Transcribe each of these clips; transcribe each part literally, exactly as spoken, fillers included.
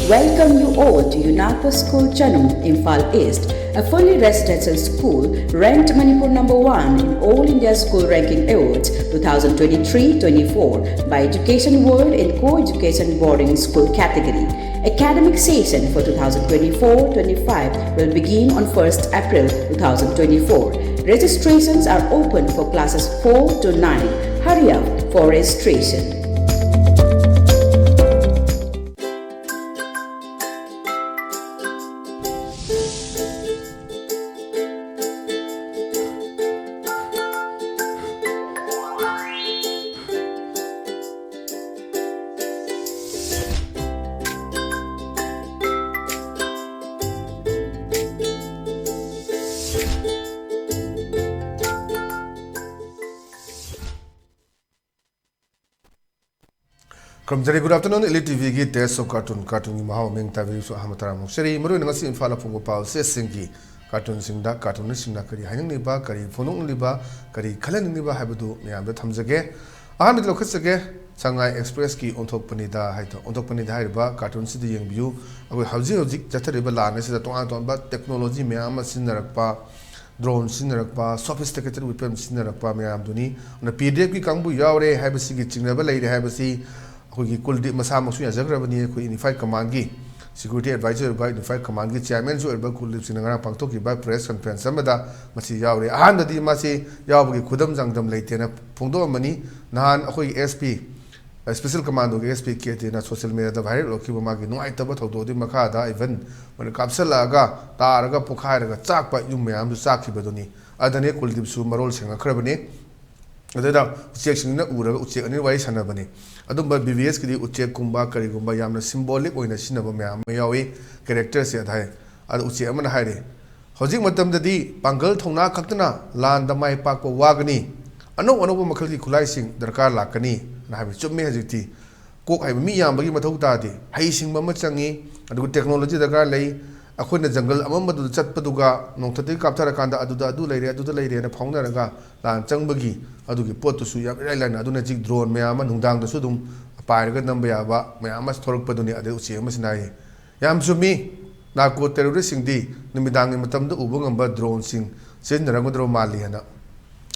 Welcome you all to Unako School Chanum, Imphal East, a fully residential school ranked Manipur number one in All India School Ranking Awards two thousand twenty-three twenty-four by Education World in Co-Education Boarding School category. Academic session for two thousand twenty-four twenty-five will begin on first April two thousand twenty-four. Registrations are open for classes four to nine. Hurry up for registration. ꯈꯨꯔꯨꯝꯖꯔꯤ꯫ Good afternoon, Elite T ꯚꯤꯒꯤ Taste of Cartoon, ꯀꯥꯔꯇꯨꯟꯒꯤ ꯃꯍꯥꯎ ꯃꯤꯡ ꯇꯥꯕꯤꯕꯁꯨ ꯑꯍꯥꯟꯕ ꯇꯔꯥꯃꯨꯛ cherry. ꯃꯔꯨꯑꯣꯏꯅ ꯉꯁꯤ ꯏꯝꯐꯥꯜꯗ ꯐꯣꯡꯕ ꯄꯥꯎ ꯆꯦꯁꯤꯡꯒꯤ ꯀꯥꯔꯇꯨꯟꯁꯤꯡꯗ ꯀꯥꯔꯇꯨꯅꯤꯁꯁꯤꯡꯅ ꯀꯔꯤ ꯍꯥꯏꯅꯤꯡꯂꯤꯕ, ꯀꯔꯤ ꯐꯣꯡꯗꯣꯛꯅꯤꯡꯂꯤꯕ, ꯀꯔꯤ ꯈꯜꯍꯟꯅꯤꯡꯂꯤꯕ ꯍꯥꯏꯕꯗꯨ ꯃꯌꯥꯝꯗ ꯊꯝꯖꯒꯦ꯫ ꯑꯍꯥꯟꯕꯗ ꯂꯧꯈꯠꯆꯒꯦ, ꯁꯉꯥꯏ ꯑꯦꯛꯁꯄ꯭ꯔꯦꯁꯀꯤ ꯑꯣꯟꯊꯣꯛꯄꯅꯤꯗ ꯍꯥꯏꯗꯣ, ꯑꯣꯟꯊꯣꯛꯄꯅꯤꯗ ꯍꯥꯏꯔꯤꯕ ꯀꯥꯔꯇꯨꯟꯁꯤꯗ ꯌꯦꯡꯕꯤꯌꯨ꯫ ꯑꯩꯈꯣꯏ ꯍꯧꯖꯤꯛ ꯍꯧꯖꯤꯛ ꯆꯠꯊꯔꯤꯕ ꯂꯥꯟ ꯑꯁꯤꯗ ꯇꯣꯉꯥꯟ ꯇꯣꯉꯥꯟꯕ ꯇꯦꯛꯅꯣꯂꯣꯖꯤ ꯃꯌꯥꯝ ꯑꯃ ꯁꯤꯖꯤꯟꯅꯔꯛꯄ, ꯗ꯭ꯔꯣꯟ ꯁꯤꯖꯤꯟꯅꯔꯛꯄ, ꯁꯣꯐꯤꯁꯇꯤꯀꯦꯇꯦꯠ ꯋꯦꯄꯟ ꯁꯤꯖꯤꯟꯅꯔꯛꯄ ꯃꯌꯥꯝꯗꯨꯅꯤ꯫ ꯑꯗꯨꯅ ꯄꯤ ꯗꯤ ꯑꯦꯐꯀꯤ ꯀꯥꯡꯕꯨ ꯌꯥꯎꯔꯦ ꯍꯥꯏꯕꯁꯤꯒꯤ ꯆꯤꯡꯅꯕ ꯂꯩꯔꯦ ꯍꯥꯏꯕꯁꯤ ꯑꯩꯈꯣꯏꯒꯤ ꯀꯨꯜꯗꯤꯞ ꯃꯁꯥꯃꯛꯁꯨ ꯌꯥꯖꯈ꯭ꯔꯕꯅꯤ꯫ ꯑꯩꯈꯣꯏ ꯌꯨꯅꯤꯐꯥꯏꯠ ꯀꯃꯥꯟꯒꯤ ꯁꯦꯀ꯭ꯌꯨꯔꯤꯇꯤ ꯑꯦꯗꯚꯥꯏꯖꯔ ꯑꯣꯏꯕ, ꯌꯨꯅꯤꯐꯥꯏꯠ ꯀꯃꯥꯟꯒꯤ ꯆꯤꯌꯥꯔꯃꯦꯟꯁꯨ ꯑꯣꯏꯔꯤꯕ ꯀꯨꯜꯗꯤꯞ ꯁꯤꯡꯅ ꯉꯔꯥꯡ ꯄꯥꯡꯊꯣꯛꯈꯤꯕ ꯄ꯭ꯔꯦꯁ ꯀꯟꯐꯔꯦꯟꯁ ꯑꯃꯗ ꯃꯁꯤ ꯌꯥꯎꯔꯦ꯫ ꯑꯍꯥꯟꯕꯗꯤ ꯃꯥꯁꯤ ꯌꯥꯎꯕꯒꯤ ꯈꯨꯗꯝ ꯆꯥꯡꯗꯝ ꯂꯩꯇꯦꯅ ꯐꯣꯡꯗꯣꯛꯑꯝꯕꯅꯤ꯫ ꯅꯍꯥꯟ ꯑꯩꯈꯣꯏꯒꯤ ꯑꯦꯁ ꯄꯤ, ꯁ꯭ꯄꯦꯁꯦꯜ ꯀꯃꯥꯟꯗꯣꯒꯤ ꯑꯦꯁ ꯄꯤ ꯀꯦ ꯇꯤꯅ ꯁꯣꯁꯤꯌꯦꯜ ꯃꯤꯗꯤꯌꯥꯗ ꯚꯥꯏꯔꯦꯜ ꯑꯣꯏꯈꯤꯕ ꯃꯥꯒꯤ ꯅꯨꯡꯉꯥꯏꯇꯕ ꯊꯧꯗꯣꯛ ꯑꯗꯨꯒꯤ ꯃꯈꯥꯗ ꯏꯚꯟ ꯃꯣꯏꯅ ꯀꯥꯞꯁꯤꯜꯂꯛꯑꯒ ꯇꯥꯔꯒ ꯄꯣꯛꯈꯥꯏꯔꯒ ꯆꯥꯛꯄ ꯌꯨꯝ ꯃꯌꯥꯝꯗꯨ ꯆꯥꯛꯈꯤꯕꯗꯨꯅꯤ꯫ ꯑꯗꯨꯗꯅꯦ ꯀꯨꯜꯗꯤꯞꯁꯨ ꯃꯔꯣꯜ ꯁꯦꯡꯉꯛꯈ꯭ꯔꯕꯅꯤ꯫ ꯑꯗꯨꯗ ꯎꯆꯦꯛꯁꯤꯡꯁꯤꯅ ꯎꯔꯒ ꯎꯆꯦꯛ ꯑꯅꯤ ꯋꯥꯔꯤ ꯁꯥꯟꯅꯕꯅꯤ꯫ ꯑꯗꯨꯝꯕ ꯕꯤ ꯕꯤ ꯑꯦꯁꯀꯤꯗꯤ ꯎꯆꯦꯛꯀꯨꯝꯕ ꯀꯔꯤꯒꯨꯝꯕ ꯌꯥꯝꯅ ꯁꯤꯝꯕꯣꯂꯤꯛ ꯑꯣꯏꯅ ꯁꯤꯖꯤꯟꯅꯕ ꯃꯌꯥꯝ ꯑꯃ ꯌꯥꯎꯏ꯫ ꯀꯦꯔꯦꯛꯇꯔꯁꯦ ꯑꯗ ꯍꯥꯏ꯫ ꯑꯗ ꯎꯆꯦꯛ ꯑꯃꯅ ꯍꯥꯏꯔꯤ, "ꯍꯧꯖꯤꯛ ꯃꯇꯝꯗꯗꯤ ꯄꯥꯡꯒꯜ ꯊꯧꯅꯥ ꯈꯛꯇꯅ ꯂꯥꯟꯗ ꯃꯥꯏ ꯄꯥꯛꯄ ꯋꯥꯒꯅꯤ꯫ ꯑꯅꯧ ꯑꯅꯧꯕ ꯃꯈꯜꯒꯤ ꯈꯨꯠꯂꯥꯏꯁꯤꯡ ꯗꯔꯀꯥꯔ ꯂꯥꯛꯀꯅꯤ" ꯑꯅ ꯍꯥꯏꯕ ꯆꯨꯝꯃꯦ꯫ ꯍꯧꯖꯤꯛꯇꯤ ꯀꯣꯛ ꯍꯩꯕ ꯃꯤ ꯌꯥꯝꯕꯒꯤ ꯃꯊꯧ ꯇꯥꯗꯦ꯫ ꯍꯩꯁꯤꯡꯕ ꯑꯃ ꯆꯪꯉꯤ, ꯑꯗꯨꯒ ꯇꯦꯛꯅꯣꯂꯣꯖꯤ ꯗꯔꯀꯥꯔ ꯂꯩ꯫ ꯑꯩꯈꯣꯏꯅ ꯖꯪꯒꯜ ꯑꯃꯝꯕꯗꯨꯗ ꯆꯠꯄꯗꯨꯒ ꯅꯣꯡꯊꯛꯇꯒꯤ ꯀꯥꯞꯊꯔꯀꯥꯟꯗ ꯑꯗꯨꯗ ꯑꯗꯨ ꯂꯩꯔꯦ, ꯑꯗꯨꯗ ꯂꯩꯔꯦꯅ ꯐꯥꯎꯅꯔꯒ ꯂꯥꯟ ꯆꯪꯕꯒꯤ ꯑꯗꯨꯒꯤ ꯄꯣꯠꯇꯨꯁꯨ ꯌꯥꯝ ꯏꯔꯥꯏ ꯂꯥꯏꯅ꯫ ꯑꯗꯨꯅ ꯍꯧꯖꯤꯛ ꯗ꯭ꯔꯣꯟ ꯃꯌꯥꯝ ꯑꯃ ꯅꯨꯡꯗꯥꯡꯗꯁꯨ ꯑꯗꯨꯝ ꯄꯥꯏꯔꯒ ꯅꯝꯕ ꯌꯥꯕ ꯃꯌꯥꯝ ꯑꯃ ꯊꯣꯛꯂꯛꯄꯗꯨꯅꯤ꯫ ꯑꯗꯩ ꯎꯆꯦꯛ ꯑꯃꯁꯤꯅ ꯍꯥꯏꯌꯦ, ꯌꯥꯝ ꯆꯨꯝꯃꯤ, ꯅꯥꯔꯀꯣ ꯇꯦꯔꯣꯔꯤꯁꯁꯤꯡꯗꯤ ꯅꯨꯃꯤꯗꯥꯡꯒꯤ ꯃꯇꯝꯗ ꯎꯕ ꯉꯝꯕ ꯗ꯭ꯔꯣꯟꯁꯤꯡ ꯁꯤꯖꯤꯟꯅꯔꯝꯒꯗꯕ ꯃꯥꯜꯂꯤ ꯍꯥꯏꯅ꯫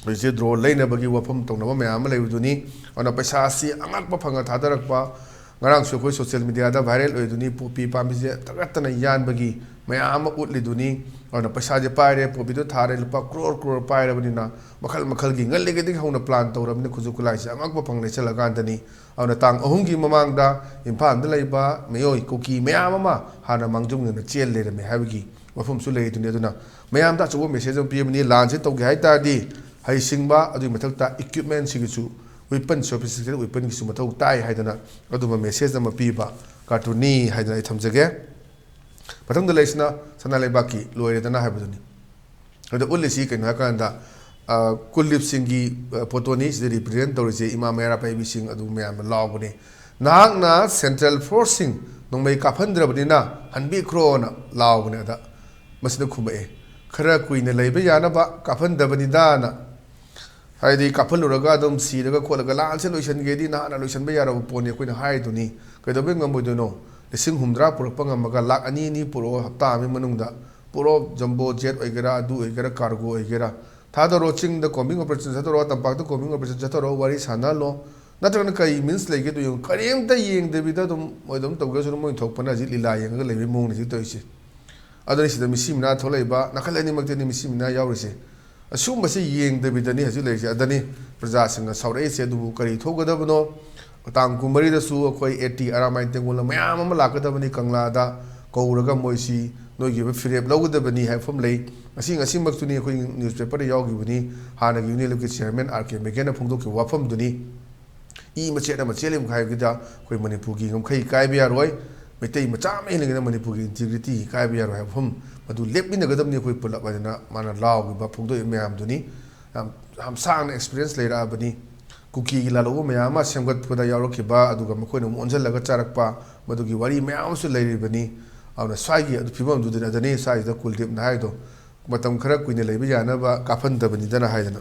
ꯍꯧꯖꯤꯛꯁꯦ ꯗ꯭ꯔꯣꯟ ꯂꯩꯅꯕꯒꯤ ꯋꯥꯐꯝ ꯇꯧꯅꯕ ꯃꯌꯥꯝ ꯑꯃ ꯂꯩꯕꯗꯨꯅꯤ꯫ ꯑꯗꯨꯅ ꯄꯩꯁꯥꯁꯤ ꯑꯉꯛꯄ ꯐꯪꯅ ꯊꯥꯗꯔꯛꯄ꯫ ꯉꯔꯥꯡꯁꯨ ꯑꯩꯈꯣꯏ ꯁꯣꯁꯤꯌꯦꯜ ꯃꯤꯗꯤꯌꯥꯗ ꯚꯥꯏꯔꯦꯜ ꯑꯣꯏꯗꯨꯅꯤ, ꯄꯣꯄꯤ ꯄꯥꯝꯕꯤꯁꯦ ꯇꯛꯈꯠꯇꯅ ꯌꯥꯟꯕꯒꯤ ꯃꯌꯥꯝ ꯑꯃ ꯎꯠꯂꯤꯗꯨꯅꯤ꯫ ꯑꯗꯨꯅ ꯄꯩꯁꯥꯁꯦ ꯄꯥꯏꯔꯦ, ꯄꯣꯄꯤꯗꯣ ꯊꯥꯔꯦ, ꯂꯨꯄꯥ ꯀ꯭ꯔꯣꯔ ꯀ꯭ꯔꯣꯔ ꯄꯥꯏꯔꯕꯅꯤꯅ ꯃꯈꯜ ꯃꯈꯜꯒꯤ ꯉꯜꯂꯤꯉꯩꯗꯒꯤ ꯍꯧꯅ ꯄ꯭ꯂꯥꯟ ꯇꯧꯔꯕꯅꯤꯅ ꯈꯨꯠꯁꯨ ꯈꯨꯠꯂꯥꯏꯁꯦ ꯑꯉꯛꯄ ꯐꯪ ꯂꯩꯁꯜꯂꯀꯥꯟꯗꯅꯤ꯫ ꯑꯗꯨꯅ ꯇꯥꯡ ꯑꯍꯨꯝꯒꯤ ꯃꯃꯥꯡꯗ ꯏꯝꯐꯥꯜꯗ ꯂꯩꯕ ꯃꯤꯑꯣꯏ ꯀꯨꯀꯤ ꯃꯌꯥꯝ ꯑꯃ ꯍꯥꯟꯅ ꯃꯥꯡꯖꯧꯅꯅ ꯆꯦꯜ ꯂꯩꯔꯝꯃꯦ ꯍꯥꯏꯕꯒꯤ ꯋꯥꯐꯝꯁꯨ ꯂꯩꯗꯨꯅꯤ꯫ ꯑꯗꯨꯅ ꯃꯌꯥꯝꯗ ꯑꯆꯧꯕ ꯃꯦꯁꯦꯖ ꯑꯃ ꯄꯤꯕꯅꯤ, ꯂꯥꯟꯁꯦ ꯇꯧꯒꯦ ꯍꯥꯏ ꯇꯥꯔꯗꯤ ꯍꯩꯁꯤꯡꯕ, ꯑꯗꯨꯒꯤ ꯃꯊꯛꯇ ꯏꯀ꯭ꯋꯤꯞꯃꯦꯟꯁꯤꯒꯤꯁꯨ, ꯋꯤꯄꯟ, ꯁꯣꯐꯤꯁꯇꯤꯀꯦꯇꯦꯠ ꯋꯤꯄꯟꯒꯤꯁꯨ ꯃꯊꯧ ꯇꯥꯏ ꯍꯥꯏꯗꯅ ꯑꯗꯨꯝꯕ ꯃꯦꯁꯦꯖ ꯑꯃ ꯄꯤꯕ ꯀꯥꯔꯇꯨꯟꯅꯤ ꯍꯥꯏꯗꯅ ꯑꯩ ꯊꯝꯖꯒꯦ꯫ ꯃꯊꯪꯗ ꯂꯩꯔꯤꯁꯤꯅ ꯁꯅꯥ ꯂꯩꯕꯥꯛꯀꯤ ꯂꯣꯏꯔꯦꯗꯅ ꯍꯥꯏꯕꯗꯨꯅꯤ꯫ ꯑꯗ ꯎꯠꯂꯤꯁꯤ ꯀꯩꯅꯣ ꯍꯥꯏꯀꯥꯟꯗ, ꯑ, ꯀꯨꯜꯗꯤꯞꯁꯤꯡꯒꯤ, ꯑ, ꯐꯣꯇꯣꯅꯤ꯫ ꯁꯤꯗ ꯔꯤꯄ꯭ꯔꯖꯦꯟ ꯇꯧꯔꯤꯁꯦ ꯏꯃꯥ ꯃꯩꯔꯥ ꯄꯥꯏꯕꯤꯁꯤꯡ ꯑꯗꯨ ꯃꯌꯥꯝꯅ ꯂꯥꯎꯕꯅꯦ꯫ "ꯅꯍꯥꯛꯅ ꯁꯦꯟꯇ꯭ꯔꯦꯜ ꯐꯣꯔꯁꯁꯤꯡ ꯅꯣꯡꯃꯩ ꯀꯥꯞꯍꯟꯗ꯭ꯔꯕꯅꯤꯅ ꯍꯟꯕꯤꯈ꯭ꯔꯣꯅ" ꯂꯥꯎꯕꯅꯦ꯫ ꯑꯗ ꯃꯁꯤꯅ ꯈꯨꯝꯃꯛꯑꯦ, "ꯈꯔ ꯀꯨꯏꯅ ꯂꯩꯕ ꯌꯥꯅꯕ ꯀꯥꯞꯍꯟꯗꯕꯅꯤꯗꯥꯅ"꯫ ꯍꯥꯏꯗꯤ ꯀꯥꯞꯍꯜꯂꯨꯔꯒ ꯑꯗꯨꯝ ꯁꯤꯔꯒ ꯈꯣꯠꯂꯒ ꯂꯥꯟꯁꯦ ꯂꯣꯏꯁꯤꯟꯒꯦꯗꯤ ꯅꯍꯥꯟꯅ ꯂꯣꯏꯁꯤꯟꯕ ꯌꯥꯔꯕ ꯄꯣꯠꯅꯤ꯫ ꯑꯩꯈꯣꯏꯅ ꯍꯥꯏꯗꯨꯅꯤ, ꯀꯩꯗꯧꯕꯩ ꯉꯝꯃꯣꯏꯗꯣꯏꯅꯣ? ꯂꯤꯁꯤꯡ ꯍꯨꯝꯗ꯭ꯔꯥ ꯄꯨꯔꯛꯄ ꯉꯝꯃꯒ ꯂꯥꯛ ꯑꯅꯤ ꯑꯅꯤ ꯄꯨꯔꯛꯑꯣ ꯍꯞꯇꯥ ꯑꯃꯒꯤ ꯃꯅꯨꯡꯗ꯫ ꯄꯨꯔꯛꯑꯣ, ꯖꯝꯕꯣ ꯖꯦꯠ ꯑꯣꯏꯒꯦꯔꯥ, ꯑꯗꯨ ꯑꯣꯏꯒꯦꯔꯥ, ꯀꯥꯔꯒꯣ ꯑꯣꯏꯒꯦꯔꯥ꯫ ꯊꯥꯗꯣꯔꯛꯑꯣ, ꯆꯤꯡꯗ ꯀꯣꯝꯕꯤꯡ ꯑꯣꯄꯔꯦꯁꯟ ꯆꯠꯊꯣꯔꯛꯑꯣ, ꯇꯝꯄꯥꯛꯇ ꯀꯣꯝꯕꯤꯡ ꯑꯣꯄꯔꯦꯁꯟ ꯆꯠꯊꯣꯔꯛꯑꯣ, ꯋꯥꯔꯤ ꯁꯥꯟꯅꯍꯜꯂꯣ꯫ ꯅꯠꯇ꯭ꯔꯒꯅ ꯀꯔꯤ ꯃꯤꯟꯁ ꯂꯩꯒꯦꯗꯣ ꯌꯦꯡꯉꯨ꯫ ꯀꯔꯤꯝꯇ ꯌꯦꯡꯗꯕꯤꯗ ꯑꯗꯨꯝ ꯃꯣꯏ ꯑꯗꯨꯝ ꯇꯧꯒꯦꯁꯨ ꯑꯗꯨꯝ ꯃꯣꯏ ꯊꯣꯛꯄꯅ ꯍꯧꯖꯤꯛ ꯂꯤꯂꯥ ꯌꯦꯡꯉꯒ ꯂꯩꯕꯒꯤ ꯃꯑꯣꯡꯅꯤ ꯍꯧꯖꯤꯛ ꯇꯧꯔꯤꯁꯦ꯫ ꯑꯗꯨꯅꯤ ꯁꯤꯗ ꯃꯤꯁꯤ ꯃꯤꯅꯥ ꯊꯣꯛꯂꯛꯏꯕ, ꯅꯥꯀꯜ ꯑꯅꯤꯃꯛꯇꯅꯤ ꯃꯤꯁꯤ ꯃꯤꯅꯥ ꯌꯥꯎꯔꯤꯁꯦ꯫ ꯑꯁꯤꯒꯨꯝꯕꯁꯤ ꯌꯦꯡꯗꯕꯤꯗꯅꯤ ꯍꯧꯖꯤꯛ ꯂꯩꯔꯤꯁꯦ꯫ ꯑꯗꯅꯤ ꯄ꯭ꯔꯖꯥꯁꯤꯡꯅ ꯁꯥꯎꯔꯛꯏꯁꯦ꯫ ꯑꯗꯨꯕꯨ ꯀꯔꯤ ꯊꯣꯛꯀꯗꯕꯅꯣ? ꯇꯥꯡ ꯀꯨꯟꯃꯔꯤꯗꯁꯨ ꯑꯩꯈꯣꯏ ꯑꯦ ꯇꯤ ꯑꯔꯥꯃꯥꯏ ꯇꯦꯡꯒꯣꯜꯅ ꯃꯌꯥꯝ ꯑꯃ ꯂꯥꯛꯀꯗꯕꯅꯤ ꯀꯪꯂꯥꯗ ꯀꯧꯔꯒ, ꯃꯣꯏꯁꯤ ꯅꯣꯏꯒꯤ ꯑꯣꯏꯕ ꯐꯤꯔꯦꯞ ꯂꯧꯒꯗꯕꯅꯤ ꯍꯥꯏꯕ ꯋꯥꯐꯝ ꯂꯩ꯫ ꯉꯁꯤ, ꯉꯁꯤꯃꯛꯁꯨꯅꯤ ꯑꯩꯈꯣꯏ ꯅ꯭ꯌꯨꯁꯄꯦꯄꯔꯗ ꯌꯥꯎꯈꯤꯕꯅꯤ, ꯍꯥꯟꯅꯒꯤ ꯌꯨꯅꯤꯌꯟ ꯂꯤꯒꯀꯤ ꯆꯤꯌꯔꯃꯦꯟ ꯑꯥꯔ ꯀꯦ ꯃꯦꯒꯦꯅ ꯐꯣꯡꯗꯣꯛꯈꯤꯕ ꯋꯥꯐꯝꯗꯨꯅꯤ꯫ ꯏ ꯃꯆꯦꯠ ꯑꯃ ꯆꯦꯜꯂꯤꯕ ꯍꯥꯏꯕꯗ ꯑꯩꯈꯣꯏ ꯃꯅꯤꯄꯨꯔꯒꯤ ꯉꯝꯈꯩ ꯀꯥꯏꯕ ꯌꯥꯔꯣꯏ, ꯃꯩꯇꯩ ꯃꯆꯥ ꯑꯃ ꯍꯦꯟꯅ ꯃꯅꯤꯄꯨꯔꯒꯤ ꯏꯟꯇꯤꯒ꯭ꯔꯤꯇꯤ ꯀꯥꯏꯕ ꯌꯥꯔꯣꯏ ꯍꯥꯏꯕ ꯃꯐꯝ ꯃꯗꯨ ꯂꯦꯞꯃꯤꯟꯅꯒꯗꯕꯅꯤ ꯑꯩꯈꯣꯏ ꯄꯨꯂꯞ ꯍꯥꯏꯗꯅ ꯃꯥꯅ ꯂꯥꯎꯈꯤꯕ, ꯐꯣꯡꯗꯣꯛꯏꯕ ꯃꯌꯥꯝꯗꯨꯅꯤ꯫ ꯌꯥꯝ, ꯌꯥꯝ ꯁꯥꯡꯅ ꯑꯦꯛꯁꯄꯤꯔꯤꯌꯦꯟꯁ ꯂꯩꯔꯛꯑꯕꯅꯤ꯫ ꯀꯨꯀꯤꯒꯤ ꯂꯥꯜꯍꯧꯕ ꯃꯌꯥꯝ ꯑꯃ ꯁꯦꯝꯒꯠꯄꯗ ꯌꯥꯎꯔꯛꯈꯤꯕ, ꯑꯗꯨꯒ ꯃꯈꯣꯏꯅ ꯑꯃꯨꯛ ꯑꯣꯟꯁꯤꯜꯂꯒ ꯆꯥꯔꯛꯄ, ꯃꯗꯨꯒꯤ ꯋꯥꯔꯤ ꯃꯌꯥꯝ ꯑꯃꯁꯨ ꯂꯩꯔꯤꯕꯅꯤ꯫ ꯑꯗꯨꯅ ꯁ꯭ꯋꯥꯏꯒꯤ ꯑꯗꯨ ꯐꯤꯕꯝꯗꯨꯗꯅꯤ, ꯑꯗꯨꯅꯤ ꯁ꯭ꯋꯥꯏꯁꯤꯗ ꯀꯨꯜꯗꯤꯞꯅ ꯍꯥꯏꯗꯣ, ꯃꯇꯝ ꯈꯔ ꯀꯨꯏꯅ ꯂꯩꯕ ꯌꯥꯅꯕ ꯀꯥꯞꯍꯟꯗꯕꯅꯤꯗꯅ ꯍꯥꯏꯗꯅ꯫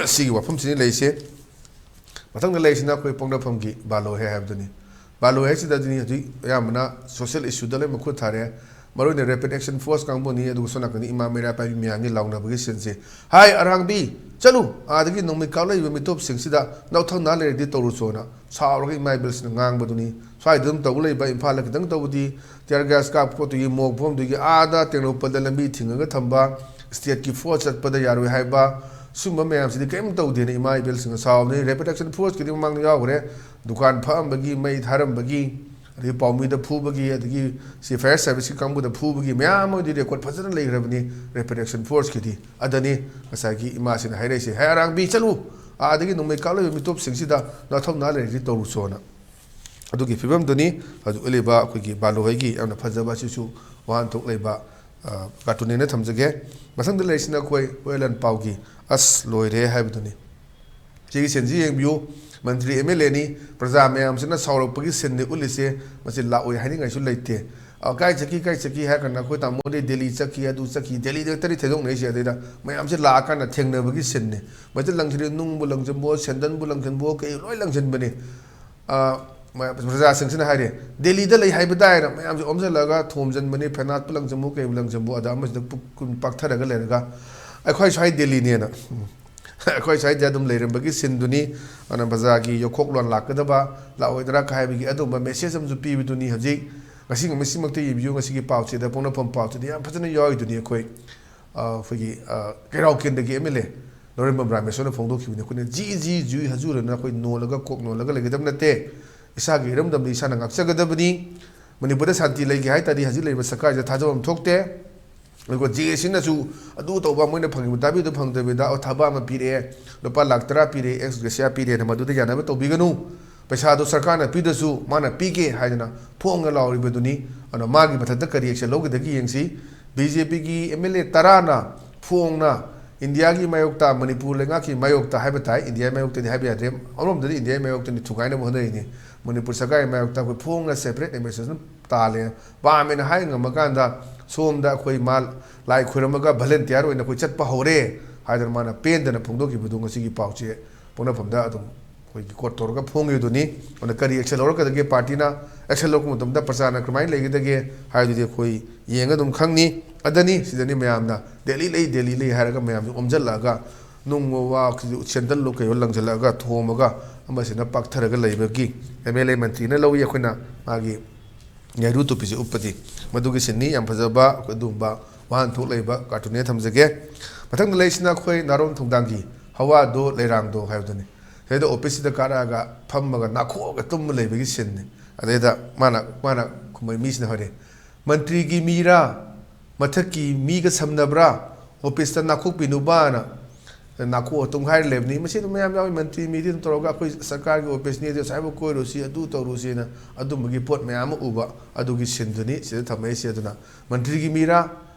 ꯁꯤꯒꯤ ꯋꯥꯐꯝꯁꯤꯅꯤ ꯂꯩꯔꯤꯁꯦ꯫ ꯃꯊꯪꯗ ꯂꯩꯔꯤꯁꯤꯅ ꯑꯩꯈꯣꯏ ꯄꯣꯛꯅꯐꯝꯒꯤ ꯕꯥꯂꯣꯏ ꯍꯥꯏ ꯍꯥꯏꯕꯗꯨꯅꯤ꯫ ꯕꯥꯂꯣꯏ ꯍꯥꯏꯁꯤꯗꯗꯤ ꯍꯧꯖꯤꯛ ꯑꯌꯥꯝꯕꯅ ꯁꯣꯁꯤꯌꯦꯜ ꯏꯁꯨꯗ ꯂꯣꯏ ꯃꯈꯨꯠ ꯊꯥꯔꯦ꯫ ꯃꯔꯨꯑꯣꯏꯅ ꯔꯦꯄꯤꯗ ꯑꯦꯛꯁꯟ ꯐꯣꯔꯁ ꯀꯥꯡꯕꯨꯅꯤ, ꯑꯗꯨꯒ ꯁꯣꯝ ꯅꯥꯀꯟꯗ ꯏꯃꯥ ꯃꯩꯔꯥ ꯄꯥꯏꯕꯤ ꯃꯌꯥꯝꯒꯤ ꯂꯥꯎꯅꯕꯒꯤ ꯁꯤꯟꯁꯦ꯫ "ꯍꯥꯏ ꯑꯔꯥꯡꯕꯤ, ꯆꯠꯂꯨ, ꯑꯥꯗꯒꯤ ꯅꯣꯡꯃꯩ ꯀꯥꯞꯂꯛꯏꯕ ꯃꯤꯇꯣꯞꯁꯤꯡꯁꯤꯗ ꯅꯥꯊꯧ ꯅꯥ ꯂꯩꯔꯗꯤ ꯇꯧꯔꯨꯆꯣꯅ" ꯁꯥꯎꯔꯒ ꯏꯃꯥ ꯏꯕꯦꯜꯁꯤꯅ ꯉꯥꯡꯕꯗꯨꯅꯤ꯫ ꯁ꯭ꯋꯥꯏꯗ ꯑꯗꯨꯝ ꯇꯧꯕ ꯂꯩꯕ, ꯏꯝꯐꯥꯜꯗ ꯈꯤꯇꯪ ꯇꯧꯕꯗꯤ ꯇꯤꯌꯔ ꯒ꯭ꯌꯥꯁ ꯀꯥꯞꯄ ꯈꯣꯠꯇꯨꯒꯤ, ꯃꯣꯛ ꯐꯝꯗꯨꯒꯤ, ꯑꯥꯗ ꯇꯦꯡꯅꯧꯄꯜꯗ ꯂꯝꯕꯤ ꯊꯤꯡꯉꯒ ꯊꯝꯕ, ꯁ꯭ꯇꯦꯠꯀꯤ ꯐꯣꯔꯁ ꯆꯠꯄꯗ ꯌꯥꯔꯣꯏ ꯍꯥꯏꯕ, ꯁꯨꯝꯕ ꯃꯌꯥꯝꯁꯤꯗꯤ ꯀꯔꯤꯝ ꯇꯧꯗꯦꯅ ꯏꯃꯥ ꯏꯕꯦꯜꯁꯤꯡꯅ ꯁꯥꯎꯕꯅꯤ꯫ ꯔꯦꯄꯤꯗ ꯑꯦꯛꯁꯟ ꯐꯣꯔꯁꯀꯤꯗꯤ ꯃꯃꯥꯡꯗ ꯌꯥꯎꯈ꯭ꯔꯦ, ꯗꯨꯀꯥꯟ ꯐꯛꯑꯝꯕꯒꯤ, ꯃꯩ ꯊꯥꯔꯝꯕꯒꯤ, ꯑꯗꯒꯤ ꯄꯥꯎꯃꯤꯗ ꯐꯨꯕꯒꯤ, ꯑꯗꯒꯤ ꯁꯤ ꯐꯥꯌꯔ ꯁꯥꯔꯚꯤꯁꯀꯤ ꯀꯥꯡꯕꯨꯗ ꯐꯨꯕꯒꯤ ꯃꯌꯥꯝ ꯑꯃꯗꯤ ꯔꯦꯀꯣꯔꯠ ꯐꯖꯅ ꯂꯩꯈ꯭ꯔꯕꯅꯤ ꯔꯦꯄꯤꯗ ꯑꯦꯛꯁꯟ ꯐꯣꯔꯁꯀꯤꯗꯤ꯫ ꯑꯗꯅꯤ ꯉꯁꯥꯏꯒꯤ ꯏꯃꯥꯁꯤꯅ ꯍꯥꯏꯔꯛꯏꯁꯦ, "ꯍꯥꯏ ꯑꯔꯥꯡꯕꯤ, ꯆꯠꯂꯨ, ꯑꯥꯗꯒꯤ ꯅꯣꯡꯃꯩ ꯀꯥꯞꯂꯛꯏꯕ ꯃꯤꯇꯣꯞꯁꯤꯡꯁꯤꯗ ꯅꯥꯊꯧ ꯅꯥ ꯂꯩꯔꯗꯤ ꯇꯧꯔꯨꯆꯣꯅ"꯫ ꯑꯗꯨꯒꯤ ꯐꯤꯕꯝꯗꯨꯅꯤ ꯍꯧꯖꯤꯛ ꯎꯠꯂꯤꯕ ꯑꯩꯈꯣꯏꯒꯤ ꯕꯥꯂꯨꯍꯣꯏꯒꯤ ꯌꯥꯝꯅ ꯐꯖꯕ, ꯑꯁꯤꯁꯨ ꯋꯥꯍꯟꯊꯣꯛ ꯂꯩꯕ, ꯑ, ꯀꯥꯔꯇꯨꯟꯅꯦꯅ ꯊꯝꯖꯒꯦ꯫ ꯃꯊꯪꯗ ꯂꯩꯔꯤꯁꯤꯅ ꯑꯩꯈꯣꯏ ꯍꯣꯏ ꯂꯥꯟ ꯄꯥꯎꯒꯤ "ꯑꯁ ꯂꯣꯏꯔꯦ" ꯍꯥꯏꯕꯗꯨꯅꯤ꯫ ꯁꯤꯒꯤ ꯁꯤꯟꯁꯤ ꯌꯦꯡꯕꯤꯌꯨ꯫ ꯃꯟꯇ꯭ꯔꯤ ꯑꯦꯝ ꯑꯦꯜ ꯑꯦꯅꯤ, ꯄ꯭ꯔꯖꯥ ꯃꯌꯥꯝꯁꯤꯅ ꯁꯥꯎꯔꯛꯄꯒꯤ ꯁꯤꯟꯅꯤ ꯎꯠꯂꯤꯁꯦ꯫ ꯃꯁꯤ ꯂꯥꯛꯑꯣꯏ ꯍꯥꯏꯅꯤꯡꯉꯥꯏꯁꯨ ꯂꯩꯇꯦ꯫ "ꯑ, ꯀꯥꯏ ꯆꯠꯈꯤ, ꯀꯥꯏ ꯆꯠꯈꯤ?" ꯍꯥꯏꯔ ꯀꯥꯟꯗ ꯑꯩꯈꯣꯏ ꯇꯥꯃꯣꯗꯤ ꯗꯦꯜꯂꯤ ꯆꯠꯈꯤ, ꯑꯗꯨ ꯆꯠꯈꯤ, ꯗꯦꯜꯂꯤꯗ ꯈꯛꯇꯅꯤ ꯊꯩꯗꯣꯛꯅꯔꯤꯁꯦ꯫ ꯑꯗꯩꯗ ꯃꯌꯥꯝꯁꯦ ꯂꯥꯛꯑꯀꯥꯟꯗ ꯊꯦꯡꯅꯕꯒꯤ ꯁꯤꯟꯅꯤ꯫ ꯃꯁꯤ ꯂꯪꯁꯤꯜꯂꯤ, ꯅꯨꯡꯕꯨ ꯂꯪꯁꯤꯟꯕꯣ, ꯁꯦꯟꯗꯟꯕꯨ ꯂꯪꯁꯤꯟꯕꯣ, ꯀꯩ ꯂꯣꯏ ꯂꯪꯁꯤꯟꯕꯅꯤ꯫ ꯑ, ꯃ-, ꯄ꯭ꯔꯖꯥꯁꯤꯡꯁꯤꯅ ꯍꯥꯏꯔꯦ, "ꯗꯦꯜꯂꯤꯗ ꯂꯩ ꯍꯥꯏꯕ ꯇꯥꯏꯅ" ꯃꯌꯥꯝꯁꯦ ꯑꯣꯝꯁꯤꯜꯂꯒ ꯊꯣꯝꯖꯤꯟꯕꯅꯤ, ꯐꯦꯅꯥꯠꯄꯨ ꯂꯪꯁꯤꯟꯕꯨ, ꯀꯩꯕꯨ ꯂꯪꯁꯤꯟꯕꯨ, ꯑꯗ ꯑꯃꯁꯤꯗ ꯄꯨꯛ ꯀꯨꯟ ꯄꯥꯛꯊꯔꯒ ꯂꯩꯔꯒ, "ꯑꯩꯈꯣꯏ ꯁ꯭ꯋꯥꯏ ꯗꯦꯜꯂꯤꯅꯦꯅ", ꯑꯩꯈꯣꯏ ꯁ꯭ꯋꯥꯏꯗ ꯑꯗꯨꯝ ꯂꯩꯔꯝꯕꯒꯤ ꯁꯤꯟꯗꯨꯅꯤ꯫ ꯑꯗꯨꯅ ꯄ꯭ꯔꯖꯥꯒꯤ ꯌꯣꯛꯈꯣꯛꯂꯣꯟ ꯂꯥꯛꯀꯗꯕ, ꯂꯥꯛꯑꯣꯏꯗ꯭ꯔꯥ ꯀ ꯍꯥꯏꯕꯒꯤ ꯑꯗꯨꯝꯕ ꯃꯦꯁꯦꯖ ꯑꯃꯁꯨ ꯄꯤꯕꯗꯨꯅꯤ꯫ ꯍꯧꯖꯤꯛ ꯉꯁꯤ ꯉꯁꯤꯃꯛꯇ ꯌꯦꯡꯕꯤꯌꯨ, ꯉꯁꯤꯒꯤ ꯄꯥꯎꯆꯦꯗ, ꯄꯣꯛꯅꯐꯝ ꯄꯥꯎꯆꯦꯗ ꯌꯥꯝ ꯐꯖꯅ ꯌꯥꯎꯔꯤꯗꯨꯅꯤ꯫ ꯑꯩꯈꯣꯏ, ꯑ, ꯑꯩꯈꯣꯏꯒꯤ, ꯑ, ꯀꯩꯔꯥꯎ ꯀꯦꯟꯗ꯭ꯔꯒꯤ ꯑꯦꯝ ꯑꯦꯜ ꯑꯦ ꯂꯧꯔꯦꯝꯕꯝ ꯔꯥꯃꯦꯁꯣꯔꯅ ꯐꯣꯡꯗꯣꯛꯈꯤꯕꯅꯤ꯫ ꯑꯩꯈꯣꯏꯅ ꯖꯤ ꯖꯤ ꯖꯨꯏ ꯍꯖꯨꯔꯅ ꯑꯩꯈꯣꯏ ꯅꯣꯜꯂꯒ, ꯀꯣꯛ ꯅꯣꯜꯂꯒ ꯂꯩꯒꯗꯕ ꯅꯠꯇꯦ꯫ ꯏꯁꯥꯒꯤ ꯏꯔꯝꯗꯝꯗ ꯏꯁꯥꯅ ꯉꯥꯛꯆꯒꯗꯕꯅꯤ꯫ ꯃꯅꯤꯄꯨꯔꯗ ꯁꯥꯟꯇꯤ ꯂꯩꯒꯦ ꯍꯥꯏ ꯇꯥꯔꯗꯤ ꯍꯧꯖꯤꯛ ꯂꯩꯔꯤꯕ ꯁꯔꯀꯥꯔꯁꯤꯗ ꯊꯥꯖꯕ ꯑꯃ ꯊꯣꯛꯇꯦ꯫ ꯑꯗꯨꯒ ꯖꯦ ꯑꯦ ꯁꯤꯅꯁꯨ ꯑꯗꯨ ꯇꯧꯕ, ꯃꯣꯏꯅ ꯐꯪꯉꯤꯕ ꯇꯥꯕꯤꯗꯨ ꯐꯪꯗꯕꯤꯗ, ꯑꯣ, ꯊꯕꯛ ꯑꯃ ꯄꯤꯔꯛꯑꯦ, ꯂꯨꯄꯥ ꯂꯥꯛ ꯇꯔꯥ ꯄꯤꯔꯛꯑꯦ, ꯑꯦꯛꯁ ꯒ꯭ꯔꯦꯁꯤꯌꯥ ꯄꯤꯔꯛꯑꯦꯅ ꯃꯗꯨꯗ ꯌꯥꯅꯕ ꯇꯧꯕꯤꯒꯅꯨ꯫ ꯄꯩꯁꯥꯗꯣ ꯁꯔꯀꯥꯔꯅ ꯄꯤꯗꯁꯨ ꯃꯥꯅ ꯄꯤꯒꯦ ꯍꯥꯏꯗꯅ ꯐꯣꯡꯅ ꯂꯥꯎꯔꯤꯕꯗꯨꯅꯤ꯫ ꯑꯗꯨꯅ ꯃꯥꯒꯤ ꯃꯊꯛꯇ ꯀꯔꯤ ꯑꯦꯛꯁꯟ ꯂꯧꯒꯗꯒꯦ ꯌꯦꯡꯁꯤ꯫ ꯕꯤ ꯖꯦ ꯄꯤꯒꯤ ꯑꯦꯝ ꯑꯦꯜ ꯑꯦ ꯇꯔꯥꯅ ꯐꯣꯡꯅ ꯏꯟꯗꯤꯌꯥꯒꯤ ꯃꯥꯌꯣꯛꯇ, ꯃꯅꯤꯄꯨꯔ ꯂꯩꯉꯥꯛꯀꯤ ꯃꯥꯌꯣꯛꯇ ꯍꯥꯏꯕ ꯇꯥꯏ, ꯏꯟꯗꯤꯌꯥꯒꯤ ꯃꯥꯌꯣꯛꯇꯗꯤ ꯍꯥꯏꯕ ꯌꯥꯗ꯭ꯔꯦ, ꯑꯃꯔꯣꯝꯗꯗꯤ ꯏꯟꯗꯤꯌꯥꯒꯤ ꯃꯥꯌꯣꯛꯇꯅꯤ ꯊꯨꯒꯥꯏꯅꯕ ꯍꯣꯠꯅꯔꯤꯅꯤ꯫ ꯃꯅꯤꯄꯨꯔ ꯁꯔꯀꯥꯔꯒꯤ ꯃꯥꯌꯣꯛꯇ ꯑꯩꯈꯣꯏ ꯐꯣꯡꯅ ꯁꯦꯄꯔꯦꯠ ꯑꯦꯗꯃꯤꯅꯤꯁꯇ꯭ꯔꯦꯁꯟ ꯇꯥꯜꯂꯦ, ꯄꯥꯝꯃꯦꯅ ꯍꯥꯏ ꯉꯝꯃꯀꯥꯟꯗ ꯁꯣꯝꯗ ꯑꯩꯈꯣꯏ ꯃꯥ ꯂꯥꯏ ꯈꯣꯏꯔꯝꯃꯒ ꯚꯂꯟꯇꯤꯌꯥꯔ ꯑꯣꯏꯅ ꯑꯩꯈꯣꯏ ꯆꯠꯄ ꯍꯧꯔꯦ ꯍꯥꯏꯗꯅ ꯃꯥꯅ ꯄꯦꯟꯗꯅ ꯐꯣꯡꯗꯣꯛꯈꯤꯕꯗꯨ ꯉꯁꯤꯒꯤ ꯄꯥꯎꯆꯦ ꯄꯣꯛꯅꯐꯝꯗ ꯑꯗꯨꯝ ꯑꯩꯈꯣꯏꯒꯤ ꯀꯣꯔꯠ ꯇꯧꯔꯒ ꯐꯣꯡꯉꯤꯗꯨꯅꯤ꯫ ꯑꯗꯨꯅ ꯀꯔꯤ ꯑꯦꯛꯁꯟ ꯂꯧꯔꯛꯀꯗꯒꯦ, ꯄꯥꯔꯇꯤꯅ ꯑꯦꯛꯁꯟ ꯂꯧꯔꯛꯄ ꯃꯇꯝꯗ ꯄ꯭ꯔꯖꯥꯅ ꯀꯃꯥꯏꯅ ꯂꯩꯒꯗꯒꯦ ꯍꯥꯏꯕꯗꯨꯗꯤ ꯑꯩꯈꯣꯏ ꯌꯦꯡꯉ ꯑꯗꯨꯝ ꯈꯪꯅꯤ꯫ ꯑꯗꯅꯤ, ꯁꯤꯗꯅꯤ ꯃꯌꯥꯝꯅ ꯗꯦꯜꯂꯤ ꯂꯩ, ꯗꯦꯜꯂꯤ ꯂꯩ ꯍꯥꯏꯔꯒ ꯃꯌꯥꯝꯁꯦ ꯑꯣꯝꯁꯤꯜꯂꯛꯑꯒ ꯅꯨꯡ ꯋꯥ ꯁꯦꯟꯗꯜꯂꯣ ꯀꯩꯔꯣ ꯂꯪꯁꯤꯜꯂꯛꯑꯒ ꯊꯣꯝꯃꯒ ꯑꯃꯁꯤꯅ ꯄꯥꯛꯊꯔꯒ ꯂꯩꯕꯒꯤ ꯑꯦꯝ ꯑꯦꯜ ꯑꯦ ꯃꯟꯇ꯭ꯔꯤꯅ ꯂꯧꯏ꯫ ꯑꯩꯈꯣꯏꯅ ꯃꯥꯒꯤ ꯉꯥꯏꯔꯨ ꯇꯨꯞꯄꯤꯁꯦ ꯎꯞꯄꯗꯤ꯫ ꯃꯗꯨꯒꯤ ꯁꯤꯟꯅꯤ꯫ ꯌꯥꯝ ꯐꯖꯕ ꯑꯗꯨꯒꯨꯝꯕ ꯋꯥꯍꯟꯊꯣꯛ ꯂꯩꯕ ꯀꯥꯔꯇꯨꯟꯅꯦ ꯊꯝꯖꯒꯦ꯫ ꯃꯊꯪꯗ ꯂꯩꯔꯤꯁꯤꯅ ꯑꯩꯈꯣꯏ ꯅꯥꯔꯣꯟ ꯊꯧꯗꯥꯡꯒꯤ ꯍꯋꯥꯗꯣ ꯂꯩꯔꯥꯡꯗꯣ ꯍꯥꯏꯕꯗꯨꯅꯤ꯫ ꯁꯤꯗꯩꯗ ꯑꯣꯐꯤꯁꯁꯤꯗ ꯀꯥꯔꯛꯑꯒ ꯐꯝꯃꯒ ꯅꯥꯈꯣꯛꯑꯒ ꯇꯨꯝꯃ ꯂꯩꯕꯒꯤ ꯁꯤꯟꯅꯤ꯫ ꯑꯗꯩꯗ ꯃꯥꯅ, ꯃꯥꯅ ꯈꯨꯝꯕꯩ ꯃꯤꯁꯤꯅ ꯍꯥꯏꯔꯦ, "ꯃꯟꯇ꯭ꯔꯤꯒꯤ ꯃꯤꯔꯥ? ꯃꯊꯛꯀꯤ ꯃꯤꯒ ꯁꯝꯅꯕ꯭ꯔꯥ? ꯑꯣꯐꯤꯁꯇ ꯅꯥꯈꯣꯛꯄꯤꯅꯨꯕꯥꯅ" ꯅꯥꯈꯣꯛꯑ ꯇꯨꯝꯈꯥꯏꯔ ꯂꯩꯕꯅꯤ꯫ ꯃꯁꯤ ꯑꯗꯨꯝ ꯃꯌꯥꯝ ꯌꯥꯎꯏ, ꯃꯟꯇ꯭ꯔꯤ ꯃꯤꯗꯤ ꯑꯗꯨꯝ ꯇꯧꯔꯒ ꯑꯩꯈꯣꯏ ꯁꯔꯀꯥꯔꯒꯤ ꯑꯣꯐꯤꯁꯅꯤ, ꯑꯗꯨ ꯑꯁ꯭ꯋꯥꯏꯐꯥꯎ ꯀꯣꯏꯔꯨꯁꯤ, ꯑꯗꯨ ꯇꯧꯔꯨꯁꯤꯅ ꯑꯗꯨꯝꯕꯒꯤ ꯄꯣꯠ ꯃꯌꯥꯝ ꯑꯃ ꯎꯕ ꯑꯗꯨꯒꯤ ꯁꯤꯟꯗꯨꯅꯤ ꯁꯤꯗ ꯊꯝꯃꯛꯏꯁꯦ꯫ ꯑꯗꯨꯅ ꯃꯟꯇ꯭ꯔꯤꯒꯤ ꯃꯤꯔꯥ,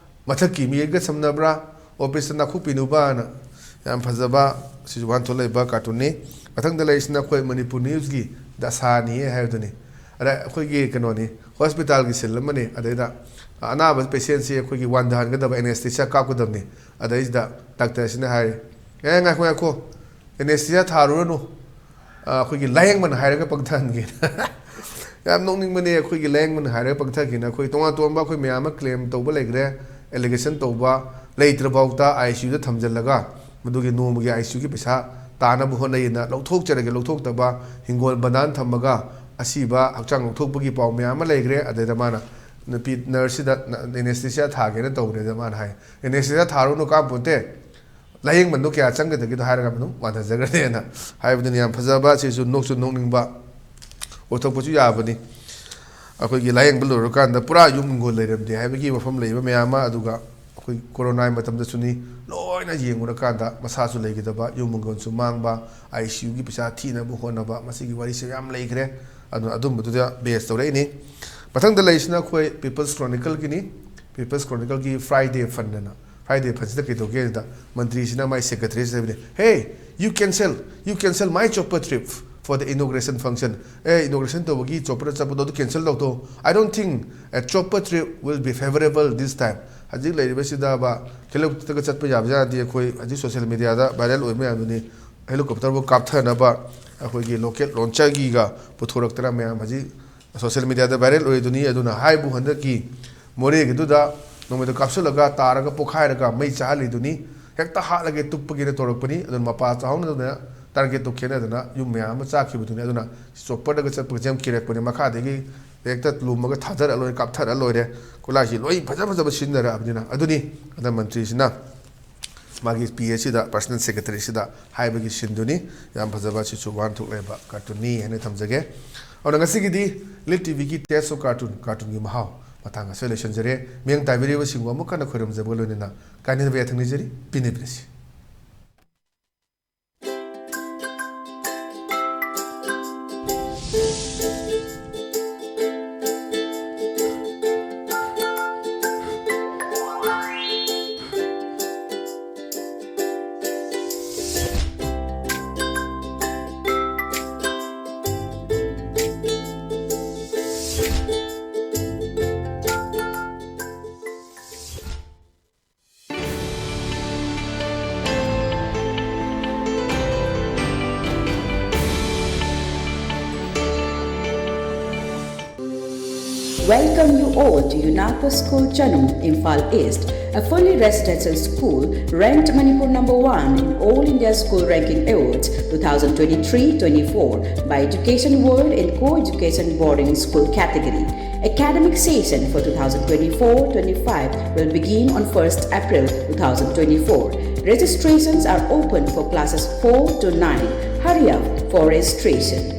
ꯃꯊꯛꯀꯤ ꯃꯤꯒ ꯁꯝꯅꯕ꯭ꯔꯥ, ꯑꯣꯐꯤꯁꯇ ꯅꯥꯈꯣꯛꯄꯤꯅꯨꯕꯥꯅ꯫ ꯌꯥꯝ ꯐꯖꯕ, ꯁꯤꯁꯨ ꯋꯥꯍꯟꯊꯣꯛ ꯂꯩꯕ ꯀꯥꯔꯇꯨꯟꯅꯤ꯫ ꯃꯊꯪꯗ ꯂꯩꯔꯤꯁꯤꯅ ꯑꯩꯈꯣꯏ ꯃꯅꯤꯄꯨꯔ ꯅ꯭ꯌꯨꯁꯀꯤ ꯗꯁꯥꯅꯤ ꯍꯥꯏꯕꯗꯨꯅꯤ꯫ ꯑꯗ ꯑꯩꯈꯣꯏꯒꯤ ꯀꯩꯅꯣꯅꯤ, ꯍꯣꯁꯄꯤꯇꯥꯜꯒꯤ ꯁꯤꯟ ꯑꯃꯅꯤ꯫ ꯑꯗꯩꯗ ꯑꯅꯥꯕ ꯄꯦꯁꯦꯟꯁꯤ ꯑꯩꯈꯣꯏꯒꯤ ꯋꯥꯟꯊꯍꯟꯒꯗꯕ, ꯑꯦꯅꯦꯁꯊꯦꯁꯤꯌꯥ ꯀꯥꯞꯀꯗꯕꯅꯤ꯫ ꯑꯗꯩꯁꯤꯗ ꯗꯥꯛꯇꯔꯁꯤꯅ ꯍꯥꯏꯔꯦ, "ꯑꯦ, ꯉꯥꯏꯈꯣ, ꯉꯥꯏꯈꯣ, ꯑꯦꯅꯦꯁꯊꯦꯁꯤꯌꯥ ꯊꯥꯔꯨꯔꯅꯨ, ꯑ, ꯑꯩꯈꯣꯏꯒꯤ ꯂꯥꯌꯦꯡꯕꯅ ꯍꯥꯏꯔꯒ ꯄꯪꯊꯍꯟꯒꯦ"꯫ ꯌꯥꯝ ꯅꯣꯛꯅꯤꯡꯕꯅꯦ꯫ ꯑꯩꯈꯣꯏꯒꯤ ꯂꯥꯌꯦꯡꯕꯅ ꯍꯥꯏꯔꯒ ꯄꯪꯊꯈꯤꯅ ꯑꯩꯈꯣꯏ ꯇꯣꯉꯥꯟ ꯇꯣꯉꯥꯟꯕ ꯑꯩꯈꯣꯏ ꯃꯌꯥꯝ ꯑꯃ ꯀ꯭ꯂꯦꯝ ꯇꯧꯕ ꯂꯩꯈ꯭ꯔꯦ꯫ ꯑꯦꯂꯤꯒꯦꯁꯟ ꯇꯧꯕ ꯂꯩꯇ꯭ꯔꯐꯥꯎꯗ ꯑꯥꯏ ꯁꯤ ꯌꯨꯗ ꯊꯝꯖꯤꯜꯂꯒ ꯃꯗꯨꯒꯤ ꯅꯣꯡꯃꯒꯤ ꯑꯥꯏ ꯁꯤ ꯌꯨꯒꯤ ꯄꯩꯁꯥ ꯇꯥꯅꯕ ꯍꯣꯠꯅꯩꯅ ꯂꯧꯊꯣꯛꯆꯔꯒꯦ, ꯂꯧꯊꯣꯛꯇꯕ ꯍꯤꯡꯒꯣꯜ ꯕꯟꯗꯥꯟ ꯊꯝꯃꯒ ꯑꯁꯤꯕ ꯍꯛꯆꯥꯡ ꯂꯧꯊꯣꯛꯄꯒꯤ ꯄꯥꯎ ꯃꯌꯥꯝ ꯑꯃ ꯂꯩꯈ꯭ꯔꯦ꯫ ꯑꯗꯩꯗ ꯃꯥꯅ ꯅꯨꯄꯤ ꯅꯔꯁꯁꯤꯗ ꯑꯦꯅꯦꯁꯊꯦꯁꯤꯌꯥ ꯊꯥꯒꯦꯅ ꯇꯧꯕꯅꯦꯗ ꯃꯥꯅ ꯍꯥꯏ, "ꯑꯦꯅꯦꯁꯊꯦꯁꯤꯌꯥ ꯊꯥꯔꯨꯅꯨ, ꯀꯥꯟꯄꯣꯟꯇꯦ, ꯂꯥꯌꯦꯡꯕꯟꯗꯣ ꯀꯌꯥ ꯆꯪꯒꯗꯒꯦꯗꯣ ꯍꯥꯏꯔꯒ ꯑꯗꯨꯝ ꯃꯥꯟꯅꯖꯈ꯭ꯔꯅꯦꯅ" ꯍꯥꯏꯕꯗꯨꯅꯤ꯫ ꯌꯥꯝ ꯐꯖꯕ, ꯁꯤꯁꯨ ꯅꯣꯛꯁꯨ ꯅꯣꯛꯅꯤꯡꯕ, ꯑꯣꯏꯊꯣꯛꯄꯁꯨ ꯌꯥꯕꯅꯤ꯫ ꯑꯩꯈꯣꯏꯒꯤ ꯂꯥꯌꯦꯡꯕ ꯂꯣꯏꯔꯀꯥꯟꯗ ꯄꯨꯔꯥ ꯌꯨꯝ ꯍꯤꯡꯒꯣꯜ ꯂꯩꯔꯝꯗꯦ ꯍꯥꯏꯕꯒꯤ ꯋꯥꯐꯝ ꯂꯩꯕ ꯃꯌꯥꯝ ꯑꯃ, ꯑꯗꯨꯒ ꯑꯩꯈꯣꯏ ꯀꯣꯔꯣꯅꯥꯒꯤ ꯃꯇꯝꯗꯁꯨꯅꯤ, ꯂꯣꯏꯅ ꯌꯦꯡꯉꯨꯔꯀꯥꯟꯗ ꯃꯁꯥꯁꯨ ꯂꯩꯈꯤꯗꯕ, ꯌꯨꯝ ꯍꯤꯡꯒꯣꯜꯁꯨ ꯃꯥꯡꯕ, ꯑꯥꯏ ꯁꯤ ꯌꯨꯒꯤ ꯄꯩꯁꯥ ꯊꯤꯅꯕ ꯍꯣꯠꯅꯕ, ꯃꯁꯤꯒꯤ ꯋꯥꯔꯤꯁꯦ ꯌꯥꯝ ꯂꯩꯈ꯭ꯔꯦ꯫ ꯑꯗꯨꯅ ꯑꯗꯨꯝꯕꯗꯨꯗ ꯕꯦꯁ ꯇꯧꯔꯛꯏꯅꯤ꯫ ꯃꯊꯪꯗ ꯂꯩꯔꯤꯁꯤꯅ ꯑꯩꯈꯣꯏ ꯄꯤꯄꯜꯁ ꯀ꯭ꯔꯣꯅꯤꯀꯜꯒꯤꯅꯤ꯫ ꯄꯤꯄꯜꯁ ꯀ꯭ꯔꯣꯅꯤꯀꯜꯒꯤ ꯐ꯭ꯔꯥꯏꯗꯦ ꯐꯟ ꯑꯅ꯫ ꯐ꯭ꯔꯥꯏꯗꯦ ꯐꯟꯁꯤꯗ ꯀꯩꯗꯧꯒꯦ ꯍꯥꯏꯗ, ꯃꯟꯇ꯭ꯔꯤꯁꯤꯅ ꯃꯥꯏ ꯁꯦꯀ꯭ꯔꯦꯇꯔꯤꯁꯤꯗ ꯍꯥꯏꯕꯅꯤ, "Hey, you cancel, you cancel my chopper trip for the inauguration function." ꯑꯦ, ꯏꯅꯣꯒ꯭ꯔꯦꯁꯟ ꯐꯪꯁꯟ, ꯑꯦ, ꯏꯅꯣꯒ꯭ꯔꯦꯁꯟ ꯇꯧꯕꯒꯤ ꯆꯣꯄꯔ ꯆꯠꯄꯗꯣ ꯑꯗꯨ cancel ꯇꯧꯊꯣꯛꯑꯣ꯫ "I don't think a chopper trip will be favorable this time." ꯍꯧꯖꯤꯛ ꯂꯩꯔꯤꯕꯁꯤꯗꯕ ꯍꯦꯂꯤꯀꯣꯞꯇꯔꯒ ꯆꯠꯄ ꯌꯥꯕ ꯌꯥꯔꯗꯤ ꯑꯩꯈꯣꯏ ꯍꯧꯖꯤꯛ ꯁꯣꯁꯤꯌꯦꯜ ꯃꯦꯗꯤꯌꯥꯗ ꯚꯥꯏꯔꯦꯜ ꯑꯣꯏꯕ ꯃꯌꯥꯝꯗꯨꯅꯤ꯫ ꯍꯦꯂꯤꯀꯣꯞꯇꯔꯕꯨ ꯀꯥꯞꯊꯅꯕ ꯑꯩꯈꯣꯏꯒꯤ ꯂꯣꯀꯦꯜ ꯂꯣꯟꯆꯔꯒꯤꯒ ꯄꯨꯊꯣꯔꯛꯇꯅ ꯃꯌꯥꯝ ꯍꯧꯖꯤꯛ ꯁꯣꯁꯤꯌꯦꯜ ꯃꯤꯗꯤꯌꯥꯗ ꯚꯥꯏꯔꯦꯜ ꯑꯣꯏꯗꯨꯅꯤ꯫ ꯑꯗꯨꯅ ꯍꯥꯏꯕꯨ ꯍꯟꯗꯛꯀꯤ ꯃꯣꯔꯦꯒꯤꯗꯨꯗ ꯅꯣꯡꯃꯩꯗꯣ ꯀꯥꯞꯁꯤꯜꯂꯒ ꯇꯥꯔꯒ ꯄꯣꯈꯥꯏꯔꯒ ꯃꯩ ꯆꯥꯍꯜꯂꯤꯗꯨꯅꯤ꯫ ꯍꯦꯛꯇ ꯍꯥꯠꯂꯒꯦ ꯇꯨꯞꯄꯒꯦꯅ ꯇꯧꯔꯛꯄꯅꯤ꯫ ꯑꯗꯨꯅ ꯃꯄꯥ ꯆꯥꯍꯧꯅꯗꯅ ꯇꯥꯔꯒꯦꯠꯇꯣ ꯈꯦꯠꯅꯗꯅ ꯌꯨꯝ ꯃꯌꯥꯝ ꯑꯃ ꯆꯥꯛꯈꯤꯕꯗꯨꯅꯤ꯫ ꯑꯗꯨꯅ ꯆꯣꯞꯄꯔꯗꯒ ꯆꯠꯄꯒꯁꯦ ꯌꯥꯝ ꯀꯤꯔꯛꯄꯅꯤ꯫ ꯃꯈꯥꯗꯒꯤ ꯍꯦꯛꯇ ꯂꯨꯝꯃꯒ ꯊꯥꯗꯔ ꯂꯣꯏꯔꯦ, ꯀꯥꯞꯊꯔ ꯂꯣꯏꯔꯦ꯫ ꯈꯨꯠꯂꯥꯏꯁꯤ ꯂꯣꯏ ꯐꯖ ꯐꯖꯕ ꯁꯤꯖꯤꯟꯅꯔꯛꯑꯕꯅꯤꯅ꯫ ꯑꯗꯨꯅꯤ ꯍꯟꯗꯛ ꯃꯟꯇ꯭ꯔꯤꯁꯤꯅ ꯃꯥꯒꯤ ꯄꯤ ꯑꯦꯁ ꯁꯤꯗ, ꯄꯔꯁꯅꯦꯜ ꯁꯦꯀ꯭ꯔꯦꯇꯔꯤꯁꯤꯗ ꯍꯥꯏꯕꯒꯤ ꯁꯤꯟꯗꯨꯅꯤ꯫ ꯌꯥꯝ ꯐꯖꯕ ꯁꯤꯁꯨ ꯋꯥꯍꯟꯊꯣꯛ ꯂꯩꯕ ꯀꯥꯔꯇꯨꯟꯅꯤ ꯍꯥꯏꯅ ꯊꯝꯖꯒꯦ꯫ ꯑꯗꯨꯅ ꯉꯁꯤꯒꯤꯗꯤ ꯂꯤꯠ ꯇꯤ ꯚꯤꯒꯤ Taste of Cartoon, ꯀꯥꯔꯇꯨꯟꯒꯤ ꯃꯍꯥꯎ ꯃꯇꯥꯡ ꯑꯁꯤꯗ ꯂꯣꯏꯁꯤꯟꯖꯔꯦ꯫ ꯃꯤꯠꯌꯦꯡ ꯇꯥꯕꯤꯔꯤꯕꯁꯤꯡꯕꯨ ꯑꯃꯨꯛ ꯍꯟꯅ ꯈꯣꯏꯔꯨꯝꯖꯕꯒ ꯂꯣꯏꯅꯅ ꯀꯥꯏꯅꯕ ꯌꯥꯊꯪ ꯅꯤꯖꯔꯤ꯫ ꯄꯤꯅꯕꯤꯔꯁꯤ꯫ Welcome you all to UNACO School Chanung, Imphal East, a fully residential school ranked Manipur number one in All India School Ranking Awards two thousand twenty-three twenty-four by Education World in Co-Education Boarding School category. Academic session for two thousand twenty-four twenty-five will begin on first April two thousand twenty-four. Registrations are open for classes four to nine. Hurry up for registration.